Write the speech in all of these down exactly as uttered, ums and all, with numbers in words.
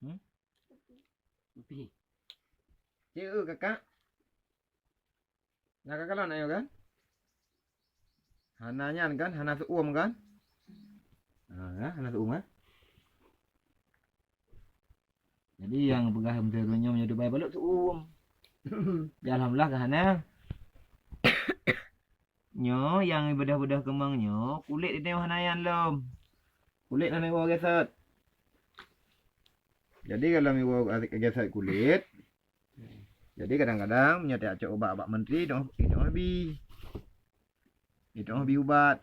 Hmm? Kopi. Cek, eh, kakak. Nah, kakak lôn ayo kan? Hana nyan kan? Hana seuuem kan? Ha, ya, hana seuuem kan? Jadi nyang peugah meunteuk nyoe meunyoe dubai balok seuuem. Ya, alhamdulillah ka hana. Nyoe nyang beudôh-beudôh keumong nyoe, kulét nyoe hana nyan lom. Kulét hana iwoe gesot. Jadi kalau iwoe gesot kulét, jadi kadang-kadang meunyoe tacok ubat bak menteri, idong, idong habéh. Idong habéh ubat.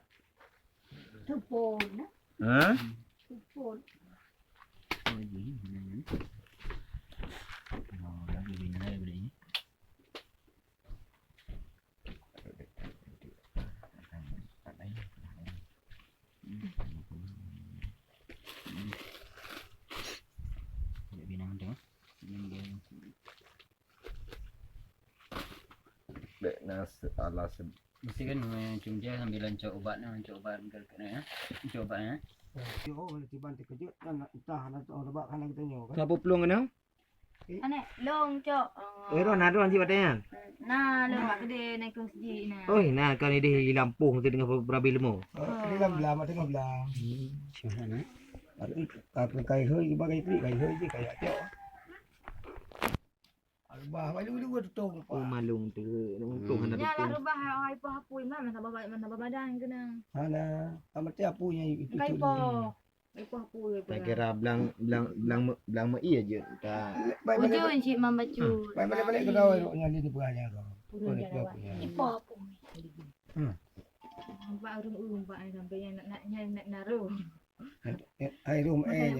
Tupon, nah. Ha? Tupon. Dek nas ala se- Mesti kan, eh, cuma dia sambil lancok ubat ni, lancok ubat ke, ke, eh, lancok ubat, eh. Oh, tiban terkejut kan, entah nak tahu lebat kan kita nyoe kan. Siapa pelung kena? Aneuk lôn, Cok. Eh, Ron, na Ron cit batèe nyan? Na, lôn bak keudè na ikong sijik na. Oi, na kan idéh i lampôh teudeungoh peurabe leumo. Oh, di lam blang, mak teungoh blang. Hmm, siapa na? Aku kai hơi, bak kai klik, kai hơi je, kai Cok. Alubah, bayu dua tutong. Oh, malung tu, untung hana tutong. Nyan lah rubah, ai pah apui, man, man sabar, man sabar badan keunong. Hana, amat apui nyan itu. Kai pah. Leupah pue. Takira blang, blang, blang me-, blang meu'ie jeuet. Ka. Ujong cit mambacut. Balik-balik ke gawai rok nyan di peugah nyan. Ujong jalan awak. Leupah pue. Hmm. Nampak ureueng-ureueng bak ai sampai nyan nak, nak, nyan nak naruh. Ai rum, eh,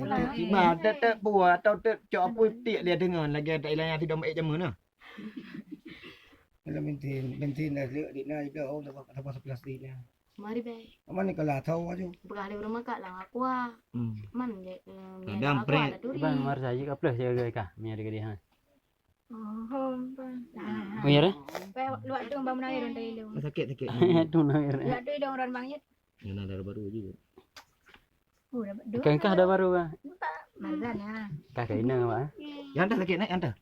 ba, tet, tet pue atau tet cok apui tiek dia deungon lagèe tak ilang nyan sidom ék jameun nah. Kalau bensin, bensin dah selek di na, dah, oh, dah, dah pasang plastik dah. Mari, Bang. Mana kalau tahu aja. Peugah lé ureueng makak lam aqua. Hmm. Man lé, eh, kadang aqua prek. Dah turi. Iban mar saji ka plus jaga ka, mi ada gede ha. Oh, Bang. Oh, ya dah? Bang, luak dong Bang Munawir orang tadi lu. Sakit, sakit. Tu Munawir. Luak dong orang Bang Yit. Ini ada baru juga. Oh, dapat dua. Kan kah ada baru kah? Mazan ah. Kah kaina awak ah. Yang dah sakit naik, yang dah.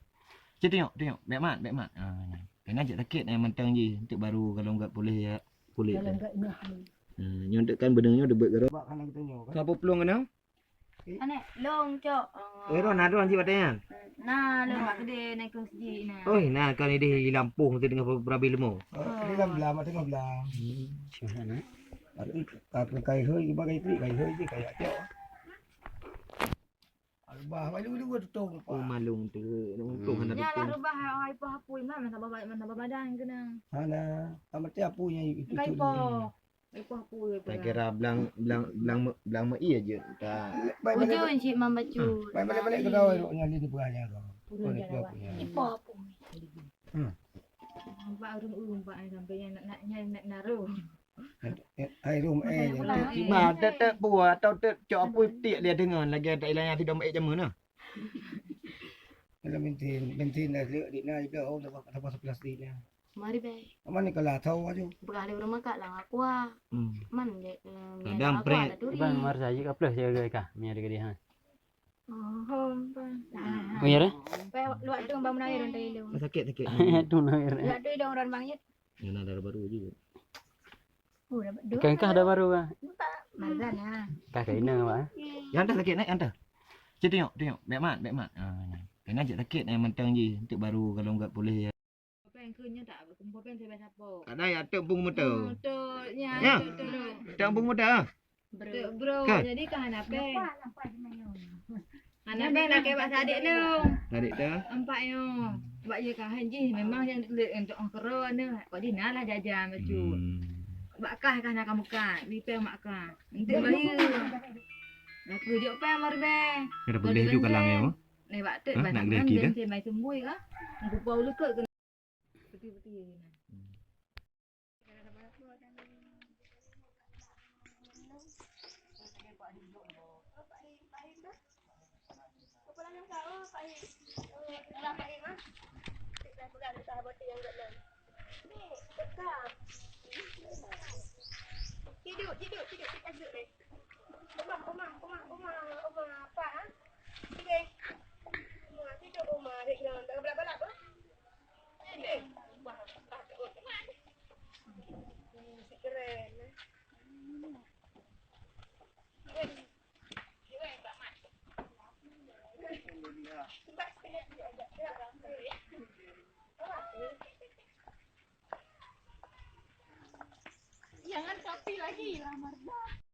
Cik tengok, tengok. Baik mat, baik mat. Ah, nah. Kena cik sakit eh mantang ji. Untuk baru kalau enggak boleh ya kulit. Kalau enggak ingat. Hmm, nyoe untuk kan benang nyoe debek garam. Bak kanan kita nyoe kan. Siapa pelung kena? Aneuk lôn, Cok. Eh, Ron, na Ron cit batèe nyan? Na, lôn bak keudè na ikong sijik na. Oi, na kan idéh i lampôh teudeungoh peurabe leumo. Oh, di lam blang, mak teungoh blang. Hmm, siapa na? Aku kai hơi, bak kai klik, kai hơi je, kai Cok. Alubah, bayu dua tutong. Oh, malung tu, untung hana tutong. Nyan lah rubah, ai pah apui, man, man sabar, man sabar badan keunong. Hana, amat apui nyan itu. Kai pah. Leupah pue. Takira blang, blang, blang me-, blang meu'ie jeuet. Ka. Ujong cit mambacut. Balik-balik ke gawai rok nyan di peugah nyan. Ujong jalan awak. Leupah pue. Hmm. Nampak ureueng-ureueng bak ai sampai nyan nak, nak, nyan nak naruh. Ai rum, eh, ba, tet, tet pue atau tet cok apui tiek dia deungon lagèe tak ilang nyan sidom ék jameun nah. Kalau bensin, bensin dah selek di na, dah, oh, dah, dah pasang plastik dah. Mari, Bang. Mana kalau tahu aja. Peugah lé ureueng makak lam aqua. Hmm. Man lé, eh, kadang prek. Iban mar saji ka plus jaga ka, mi ada gede ha. Oh, Bang. Oh, ya dah? Bang, luak dong Bang Munawir orang tadi lu. Sakit, sakit. Tu Munawir. Luak dong orang Bang Yit. Ini ada baru juga. Oh, dapat dua. Kan kah ada baru kah? Mazan ah. Kah kaina awak ah. Yang dah sakit naik, yang dah. Cik tengok, tengok. Baik mat, baik mat. Ah, nah. Kena cik sakit eh mantang ji. Untuk baru kalau enggak boleh ya. Peng keunyo tak kumpul peng sampai sapo. Ada ya tek pung motor. Motor nya. Ya. Tek pung motor. Bro. Bro. Kan? Jadi ka hana peng. Hana peng lakèe bak sadek lôn. Sadek dah. Empat nyoe. Bak ye ka han jih memang nyang tuléh untuk ongkron tu. Kok di na lah jajan bacut. Hmm. Bak kah ka hana ka meukat, di peng mak kah. Entek bayu. Aku jok peng mari beng. Kena boleh juga lang ya. Lewat tu, nak gede kira. Mai sembui ka. Engko pau leukeut. Putih-putih je nah. Hmm. Tidur, tidur, tidur, tidur, tidur. Oma, oma, oma, oma, oma, apa, ha? Tidur. Jangan kopi lagi, lamar dah.